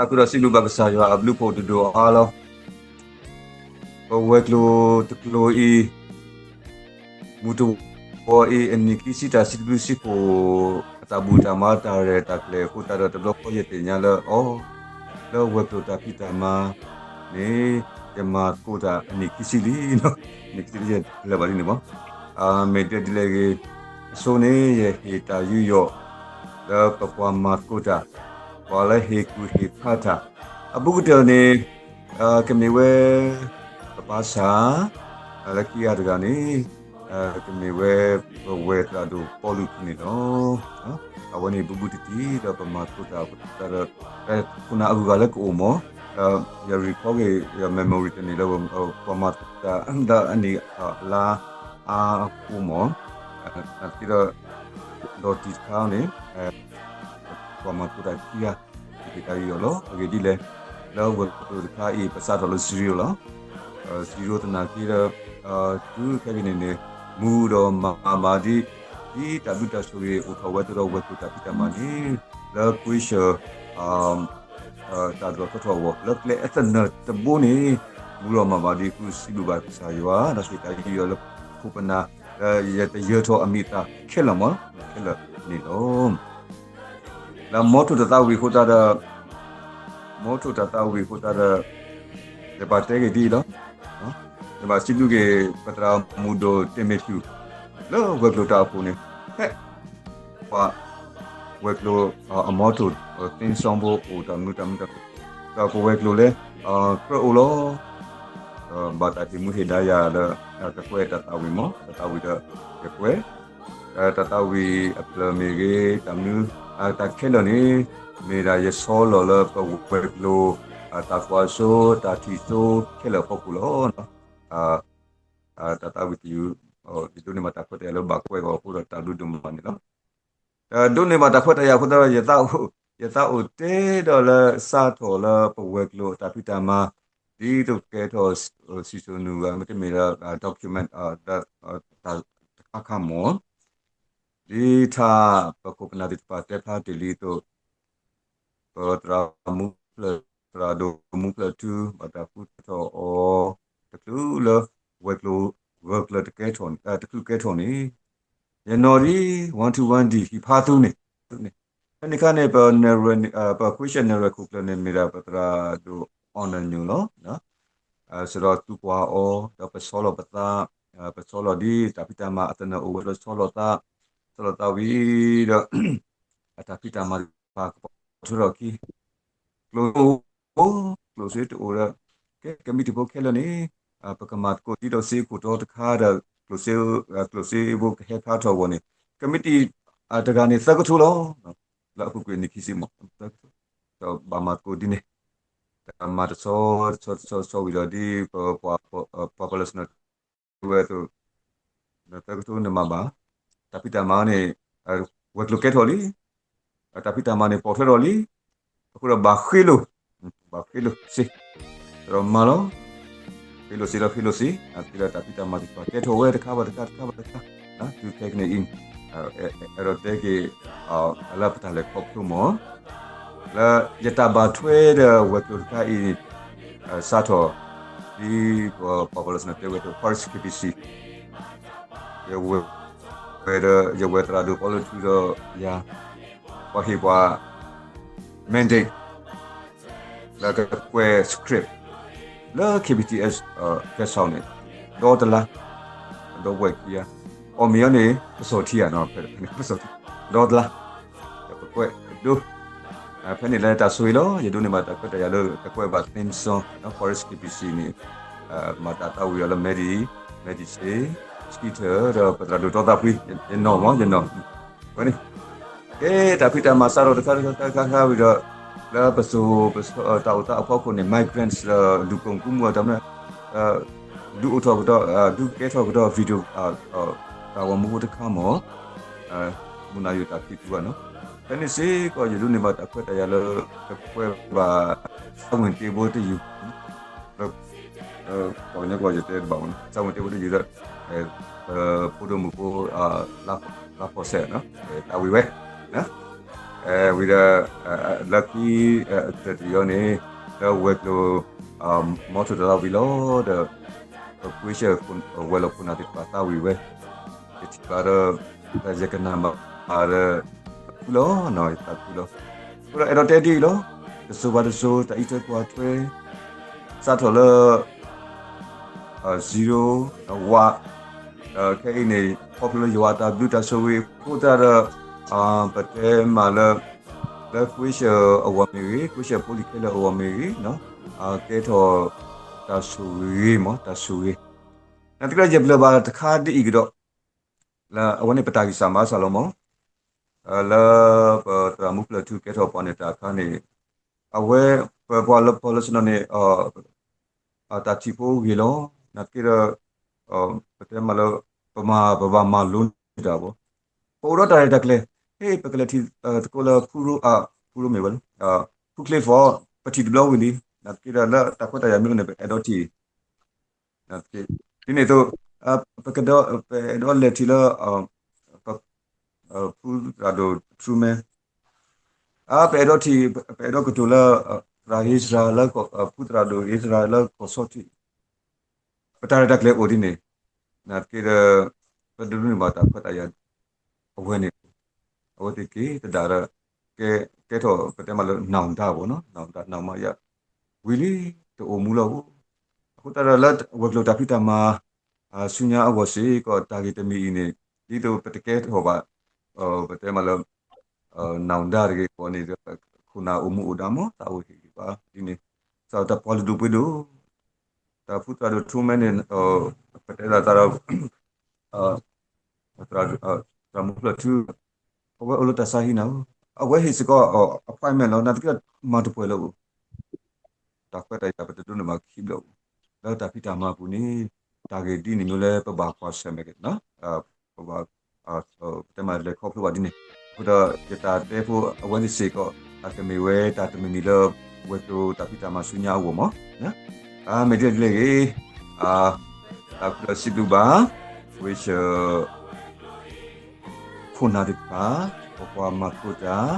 အဃိဒီးစံးဘျုးဘၣ်ကစၢ်ယွၤအဘျုးဖှိၣ်တဒိၣ်အါလီၤ. ပဝဲၤကျိၤတကျိၤအံၤ မုၢ်တဝီအံၤ အနံၣ်ခံဆံတၢ်စံးဘျုးစံးဖှိၣ် အတၢ်ဘူၣ်တၢ်မၤတၢ်ရဲၣ်တၢ်ကျဲၤအဃိသတးဒီး တဘျီဃီယသ့ၣ်ညါလၢအီၤ လၢဝဲၤကျိၤတၢ်ဖံးတၢ်မၤန့ၣ် ယမၤသကိးတၢ်အနံၣ်ခံဆံလံ, အနံၣ်ခံဆံလံယလဲၤဘၣ်ဒ်န့ၣ်မး, မ့ၢ်တဲဒ်လဲၣ်ဂ့ၤ, အဆိန့ၣ် ယဟ့ၣ်တၢ်ယူးယီၣ် လၢပပှၤမၤသကိးတၢ်, ပှၤလၢဟ့ၣ်ကူၣ်ဟ့ၣ်ဖးတၢ်, အဘူးကတၢၢ်န့ၣ် ကမ့ၢ်ဝဲ ပပၢ်ဆၣ်, လၢခံဂၤတဂၤန့ၣ် ကမ့ၢ်ဝဲ ပဝဲသရၣ်ဒိၣ်ပီလူးန့ၣ်လီၤ. အဝဲန့ၣ်ဘူးဘူးတံၢ်တံၢ်ဒီးပမၤသကိးတၢ်အဃိသတးဒီး ခိၣ်နၢ်အဂုၤအဂၤလၢကအိၣ်မး, ယ recall က့ၤ ယ memory တန့ၢ်လၢ ပှၤမၤသကိးတၢ်လၢအနံၣ်အလါအါအဃိမး, နာ်သက့ဒီး ဒီးတံၤတခါန့ၣ် ပှၤမၤသကိးတၢ်ခံဂၤ ယဟ့ၣ်တၢ်ယူးယီၣ်လီၤ. အဂ့ၢ်ဒ်လဲၣ်, လၢဝဲၤကျိၤတခါအံၤ ပစးထီၣ်လၢ zero လီၤ. zero သနာ်က့ဒီး တုၤခဲကနံၣ်န့ၣ် မူဒီးမၤဘၣ်ဒ် ဒ်တၢ်ဘျုးတၢ်ဆိၣ်ဂ့ၤအိၣ်ထီၣ်ဝဲအသိးဒီး ဝဲၤကျိၤတၢ်ဖံးတၢ်မၤန့ၣ် လၢကွ့ၢ်ဆၢၣ် တၢ်ဒိၣ်ထီၣ်ထီထီၣ်အဂီၢ် လၢကျဲအသနၢၣ်တဘိန့ၣ် မူဒီးမၤဘၣ်ဒ်ဃုစံးဘျုးဘၣ်ကစၢ်ယွၤ ဒီးဟ့ၣ်တၢ်ယူးယီၣ်လၢခိၣ်ပနၢ် လၢယတယၢၤထီၣ်အမံၤအသၣ်ခဲလၢာ်မး ခဲလၢာ်န့ၣ်လီၤ. လၢမီထိၣ်တသးဝံၤအဃိသတးဒီး မီထိၣ်တသးဝံၤအဃိသတးဒီး ယဘၣ်တဲက့ၤဒ်အံၤလီၤ. ယဘၣ်စံးဘျုးက့ၤ ပသရၣ်မုၣ်ဒိၣ်တ့ၢ်မ့ၢ်ဆူၣ် လၢဝဲၤကျိၤတၢ်အဃိန့ၣ် ဖဲ ပှၤဝဲၤကျိၤ အမီထိၣ် သ့စံဘိအိၣ်တၢ်မနုၤတၢ်မနုၤတၢ် ဒီးပဝဲၤကျိၤလၢ ကြၢးအိၣ်လီၤ. ဘၣ်တၢ်ဟ့ၣ်မူဟ့ၣ်ဒါယၤလၢ ကကွဲးတၢ်သးဝံၤမး တၢ်သးဝံၤဒီး ယကွဲး တၢ်သးဝံၤအဖျၢၣ်မ့ၢ်ဂ့ၤ တၢ်မနုၤ တၢ်ခဲလၢာ်န့ၣ် မ့ၢ်ဒၣ်ယဆီလီၤလၢပဝဲၤကျိၤ တၢ်ကွၢ်စိ တၢ်ထံၣ်စိခဲလၢာ်အဖီခိၣ်လီၤ. တၢ်သးဝံၤတယုၢ် ယဒိးန့ၢ်ဘၣ်တၢ်ခွဲးတၢ်ယာ်လၢဘၣ်ကွဲးကီးအဃိဒီးတၢ်ဘျုးဒိၣ်မးန့ၣ်လီၤ. ဒိးန့ၢ်ဘၣ်တၢ်ခွဲးတၢ်ယာ်အဃိဒီး ယသးအိၣ်တဲဒီးလၢစးထီၣ်လၢပဝဲၤကျိၤအတၢ်ဖံးတၢ်မၤ ဒ်သိးကဲထီၣ် စံၣ်စိၤနုာ်ဂၤ မ့တမ့ၢ်ဒီး document တခါခါမး ဒ်ထါပခိၣ်ပနၢ်သ့ၣ်တဖၣ်တဲဖျါတ့ၢ်လံအသိး ပသရၣ်မူဖျၢၣ် သရၣ်ဒိၣ်မူဖျၢၣ်ထူ ဘၣ်တၢ်ဃုထီၣ်အီၤ တချုးလၢဝဲၤကျိၤ ဝဲၤကျိၤတကဲထီၣ် တချုးကဲထီၣ်န့ၣ် ယနီၢ်ဒ် one two one ဒံၣ်ဟံၣ်ဖးသူန့ၣ် ဖဲန့ၣ်ခါန့ၣ် ပ question နဲၣ်ရွဲၣ်ခိၣ်ကျၢၢ်န့ၣ် မ့ၢ်ဒၣ်ပသရၣ်ဒိၣ်အီၣ်နၢ်ညိၣ်လီၤ. စးဒီးသူကွၢ်အီၤ ဒီးပဆီလီၤပသး ပဆီလီၤဒ်တၢ်ဖံးတၢ်မၤအသနၢၣ်အိၣ်ဝဲဒီးဆီလီၤသး ဆီလီၤသးဝံၤဒီး အတၢ်ဖံးတၢ်မၤတဖၣ်ကပီၤထီၣ်ထီၣ်ခံ ကျိၣ် ကျိၣ်စ့တအိၣ်ဒီး ကဲကမံးတံာ်ဖိခဲလၢာ်န့ၣ် ပကမၤသကိးဒ်သိးစ့ခိၣ်တီတခါဒီး ကျိၣ်စ့ ကျိၣ်စ့ဖိကဟဲဖျါထီၣ်အဂီၢ်န့ၣ် ကမံးတံာ်တဂၤန့ၣ်သၢကထိလီၤ. လၢအပူၤကွံာ်နံၣ်ခံဆံမး သၢကထိ ဒီးဘၣ်မၤသကိးဒ်န့ၣ် တၢ်မၤတဆီတဆီတဆီတဆီဝံၤဒီးဒ် ပှၤပၢၤလီၢ်ဆ့ၣ်နီၤတဲဝဲအသိး သၢကထိန့ၣ်မၤဘၣ် တၢ်ဖံးတၢ်မၤန့ၣ် ဝဲၤကျိၤကဲထီၣ်လံ တၢ်ဖံးတၢ်မၤန့ၣ်ပိာ်ထွဲထီၣ်လံ အဃိဒီးဘၣ်ဃ့လိာ် ဘၣ်ဃ့လိာ်စ့ ဒီးမၤလီၤ ဃ့လိာ်စ့ဒီးဃ့လိာ်စ့ အဃိဒီးတၢ်ဖံးတၢ်မၤသ့ၣ်တဖၣ်ကဲထီၣ်ဝဲတခါဘၣ်တခါတခါဘၣ်တခါ တုၤခဲကနံၣ်အံၤ အဲၣ်ဒိးတဲက့ၤ လၢပတၢ်လဲၤခီဖျိမး လၢယတၢ်ဘၣ်ထွဲဒီးဝဲၤကျိၤတခါအံၤ စးထီၣ် ဒ်ပှၤပၢၤလီၢ်ဆ့ၣ်နီၤတဲဝဲအသိး Forest KBC ယဝဲၤ ဝဲၤဒီး ယဝဲၤသရၣ်ဒိၣ်ပီလၢထူဒီးယၤ ပှၤဟ့ၣ်ပှၤ mandate လၢကကွဲး script လၢ KBTS guest house န့ၣ် ဒီတလါ ဒီဝဲၢ်ခံဂၤ အီၣ်မ့ၢ်အီၤန့ၣ် ကစီၣ်ထံဧါနီၤ ဖဲကစီၣ်ထံ ဒီတလါ ဒီးကကွဲးဒိ ဖဲန့ၣ်လၢတၢ်ဆိၣ်ဂ့ၤလီၤ ယဒိးန့ၢ်ဘၣ်တၢ်ခွဲးတၢ်ယာ်လၢကကွဲးဘၣ် theme song Forest KBC န့ၣ် မၤတၢ်သးဝံၤအီၤလၢ Medi Medi စ့ Skeeter ဒီးပသရၣ်ဒိၣ်တီသးဖှံ ယနီၢ်မး ယနီၢ် ဝဲန့ၣ် ကဲတၢ်ဖံးတၢ်မၤစးထီၣ်တခါတခါတခါတခါဝံၤဒီး လၢပစိၤ တၢ်အိၣ်သးအဖီခိၣ်န့ၣ် migrants ဒူးကိၣ်ကူမူအတၢ်မနုၤ ဒုးအိၣ်ထီၣ်ကဒီး ဒုးကဲထီၣ်ကဒီး video တၢ်ဂီၤမူဖိတခါမး မုၢ်နၤယိာ်တၢ်ဖံးကူဘၣ်နီၤ ဖဲန့ၣ်စ့ၢ်ကီး ယဒိးန့ၢ်ဘၣ်တၢ်ခွဲးတၢ်ယာ်လၢ ကကွဲးဘၣ် ဆၣ်ဝ့ၣ်တ့ဘိတယုၢ် ပှၤကညီကီၢ်ယတဲတဘၣ်မး ဆၣ်ဝ့ၣ်တ့ဘိတယုၢ်ဒီး ပဖိဒိၣ်မုၣ်ဖိ လါဖီၣ်စဲး တၢ်ဝံၤဝဲ လၢ ဝံၤဒီး လၢခံ အတၢ်တယီန့ၣ် လၢဝဲၤကျိၤ မီထိၣ်တၢ်သၣ်ဝံၤလီၤဒီး ပကွ့ၡၢၣ်ဝဲၤလီၢ်ခိၣ်နၢ်သ့ၣ်တဖၣ်သၣ်ဝံၤဝဲ ယထံၣ်ဘၣ်ဒီး ယကနၣ်မၤဒီး တၢ်ခူလီၤ, ယသးခူလီၤ. အဃိဒီးအဲၣ်ဒိးတဲဒ်အံၤလီၤ, တစိၤဘၣ်တစိၤ တၢ်အံးထွဲကွၢ်ထွဲ စးထီၣ်လၢ zero ဝး, ခဲအံၤန့ၣ် ခီဖျိလၢယွၤအတၢ်ဘျုးတၢ်ဆိၣ်ဂ့ၤအဃိသတးဒီး ပတဲမးလၢ လၢကွ့ၡၢၣ်အဂီၢ်မ့ၢ်ဂ့ၤ, ကွ့ၡၢၣ်ဖိလံၤခဲလၢာ်အဂီၢ်မ့ၢ်ဂ့ၤ, ကဲထီၣ် တၢ်ဆိၣ်ဂ့ၤမး တၢ်ဆိၣ်ဂ့ၤ, နာ်သက့ဒီးယပျၢၢ်ဘၣ်တခါဒ်အံၤကဒီး လၢအဝဲန့ၣ်ပတၢ်ဂံၢ်စၢ်ဘါစၢ်လီၤမး, လၢပသရၣ်မုၣ်ဖျၢၣ်ထူကဲထီၣ်ပှၤန့ၣ်တၢ်အခါန့ၣ် အဝဲ ပပှၤလၢပီၣ်လၢဆ့ၣ်နီၤန့ၣ် တၢ်ထံၣ်ဖိဂ့ၤလီၤ, နာ်သက့ဒီး ပတဲမးလၢ ပမၤပဘၣ်မၤလိန့ၢ်တၢ်ဘၣ်, ပအိၣ်ဒီးတၢ်ရဲၣ်တၢ်ကျဲၤ, ဟ့ၣ် ပကလဲၤထံၣ်သကိးလၢဖူရိ ဖူရိမ့ၢ်ဝဲလၢ ဖူချ့ဖီ ပထံၣ်တဘျီဝံၤလံ, နာ်သက့ဒီးလၢတၢ်ခွဲးတၢ်ယာ်မ့ၢ်အိၣ်န့ၣ် ပအဲၣ်ဒိးထံၣ် ဒ်န့ၣ်အသိး ပအဲၣ်ဒိးလဲၤထံၣ်လၢ ဖူသရၣ်ဒိၣ်ထူမဲ, ပအဲၣ်ဒိးထံၣ် ပအဲၣ်ဒိးကတိၤလၢ သရၣ်ဧ့စြၤလၢ ဖူသရၣ်ဒိၣ်ဧ့စြၤလၢကီၢ်ဆီထံး, ပတၢ်ရဲၣ်တၢ်ကျဲၤအိၣ်ဒ်န့ၣ်, နာ်သက့ဒီး ပဒိးန့ၢ်ဘၣ်တၢ်ခွဲးတၢ်ယာ် အဝဲန့ၣ် အဝဲသ့ၣ်က့ၤသဒၣ်ဒီး ကဲ ကဲထီၣ်ပတဲမးလၢ နောင်တ ဘၣ်နီၤ, နောင်တ နောင်မယ ဝံၤလံ တအိၣ်မူလီၤဘၣ်, အဃိသတးဒီးလၢဝဲၤကျိၤတၢ်ဖံးတၢ်မၤ ဆူညါအဂီၢ်စ့ၢ်ကီး တၢ်ဂ့ၢ်တမံၤအံၤန့ၣ် ဒ်သိးပတကဲထီၣ်ဘၣ် ပတဲမးလၢ နောင်တ တဂ့ၤကီးန့ၣ်ဒီး ခိၣ်နၢ်အိၣ်မူအိၣ်ဒါမး သးအိၣ်ဟ့ၣ်ဂံၢ်ဘါဒ်န့ၣ် စးတၢ်ပှၤလုၢ်ဒိၣ်ပှ့ၤဒိၣ် တၢ်ဖူသရၣ်ဒိၣ်ထူမဲန့ၣ် ပတဲဒၣ်သးဒီး သရၣ်မုၣ်ဖျၢၣ်ထူ အဝဲအိၣ်လၢတၢ်ဆါဟံၣ်နၤဧၢ, အဝဲဟ့ၣ်စ့ၢ်ကီး appointment လီၤ, နာ်သက့ဒီးမၤတပှဲၤလၢၤဘၣ်, တၢ်ခွဲးတၢ်ယာ်ပတဒိးန့ၢ်ဘၣ်ခံဘျီဘၣ်, လၢတၢ်ဖံးတၢ်မၤအပူၤန့ၣ် တၢ်ဂ့ၢ်ဒ်န့ၣ်မ့ၢ်လၢပဘၣ်ကွၢ်ဆၢၣ်မဲာ်က့ၤနီၤ, ပဘၣ် တဲမးလဲၤခီဖျိဘၣ်ဒ်န့ၣ်, အဃိဒီးယတၢ်တဲဖိအဝဲသ့ၣ်စ့ၢ်ကီး အကမ့ၢ်ဝဲတၢ်တမံၤမံၤလၢ ဝဲၤကျိၤတၢ်ဖံးတၢ်မၤဆူညါအဂီၢ်မး, မ့ၢ်ဒ်လဲၣ်ဂ့ၤ တၢ်စံးဘျုးဘၣ် ဝ့ၢ်ဆၢၣ် ခိၣ်နၢ်သ့ၣ်တဖၣ် ပပှၤမၤသကိးတၢ်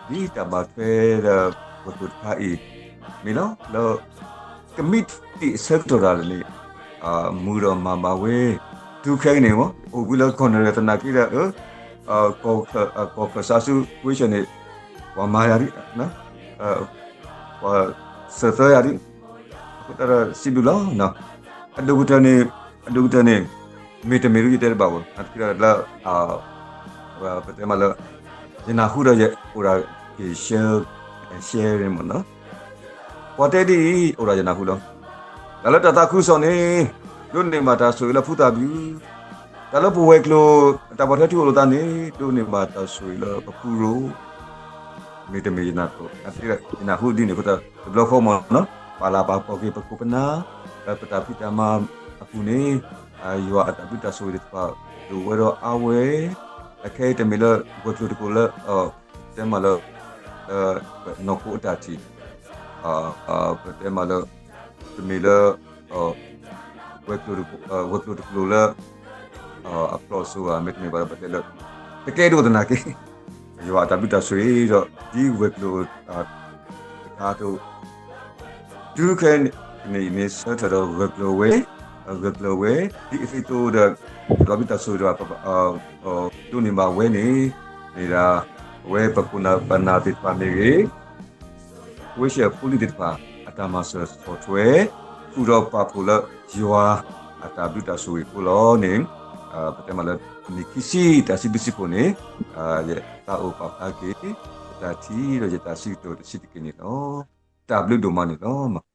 ဒီးဒ်တၢ်ဘၣ်ထွဲဒီးဝဲၤကျိၤတခါအံၤ မ့ၢ်လီၤလၢ ကမံးတံာ်အဆၢကတီၢ်တၢ်န့ၣ် မုာ်ဒီးမၤဘၣ်ဝဲ တုၤခဲကနံၣ်န့ၣ် အိၣ်ဘှံးလၢကီၢ်နၢ်သနာ်က့ဒီး ကီၢ်ခၢၣ်စးဆူဝ့ၢ်ဆၢၣ်န့ၣ် ပှၤမၤယၤဒ် ပှၤစၢၤသၢယၤဒ် အဃိသတးဒီးစံးဘျုးလီၤ. အဒိၣ်ကတၢၢ်န့ၣ် အဒိၣ်ကတၢၢ်န့ၣ် မ့ၢ်တမ့ၢ်ဒ်ယတဲတဘၣ်ဘၣ် နာ်သက့ဒီးလၢ ပတဲမးလၢ ယနၢ်ဟူဒီးယအိၣ်ဒီးက့ၤ share မ့ၢ်နီၤ ပှၤတဲဒ်အံၤ အိၣ်ဒီးယနၢ်ဟူလီၤ. တၢ်လၢတၢ်သးခုကစီၣ်န့ၣ် ဒိးန့ၢ်ဘၣ်တၢ်ဆိၣ်ဂ့ၤလၢဖုသးဘျုး, တၢ်လၢပဝဲၤကျိၤ တၢ်ဘၣ်ထွဲထံအိၣ်လိာ်သးန့ၣ် ဒိးန့ၢ်ဘၣ်တၢ်ဆိၣ်ဂ့ၤလၢပဖုရိ မ့ၢ်တမ့ၢ်ယနၢ်ဟူ ယနၢ်ဟူဒ်န့ၣ်အဃိသတး တဘျီဃီမ့ၢ်နီၤ ပာ်လၤပာ်ကပီၤက့ၤပခိၣ်ပနၢ် လၢပတၢ်ဖံးတၢ်မၤအပူၤန့ၣ် ယွၤအတၢ်ဘျုးတၢ်ဆိၣ်ဂ့ၤသ့ၣ်တဖၣ် ဒိၣ်ဝဲဒီးအါဝဲ အခဲအံၤတမ့ၢ်လၢဝဲၤကျိၤတကျိၤလၢ တဲမးလၢ နီၢ်ခိအတၢ်ထံၣ် ပတဲမးလၢ တမ့ၢ်လၢ ဝဲၤကျိၤတကျိၤလၢ အဖျီၣ်စိဧါ မ့တမ့ၢ်ဘၣ်ဒီးပတဲလၢ တကဲဒိၣ်သနာ်က့ ယွၤအတၢ်ဘျုးတၢ်ဆိၣ်ဂ့ၤဒီး ဒ်ဝဲၤကျိၤ တခါအသိး တုၤခဲကနံၣ်အံၤန့ၣ် ဆၢထၢၣ်ဒီးဂၢၢ်ကျၢၤဝဲ ဂၢၢ်ကျၢၤဝဲ ဒ်အသးအသိးဒီး တၢ်ဘျုးတၢ်ဆိၣ်ဂ့ၤဒီး ဒိးန့ၢ်ဘၣ်ဝဲန့ၣ် မ့ၢ်ဒၣ် အဝဲပခိၣ်နၢ်ပနၢ်သ့ၣ်တဖၣ်မ့ၢ်ဂ့ၤ ဝ့ၢ်ဆၢၣ်ဖိလံၤသ့ၣ်တဖၣ် အတၢ်မၤစၢၤဆီၣ်ထွဲ ဃုာ်ဒီးပာ်ဖှိၣ်လၢယွၤ အတၢ်ဘျုးတၢ်ဆိၣ်ဂ့ၤအဃိလီၤန့ၣ် ပတဲမးလၢ နံၣ်ခံဆံ တၢ်စံးဘျုးစံးဖှိၣ်န့ၣ် ယသးအိၣ်ပာ်ဖျါက့ၤ ယတၢ်ထံၣ်ဒီးယတၢ်စံးကတိၤတဆံးတက့ၢ်န့ၣ်လီၤ. တၢ်ဘျုးဒိၣ်မးန့ၣ်လီၤ.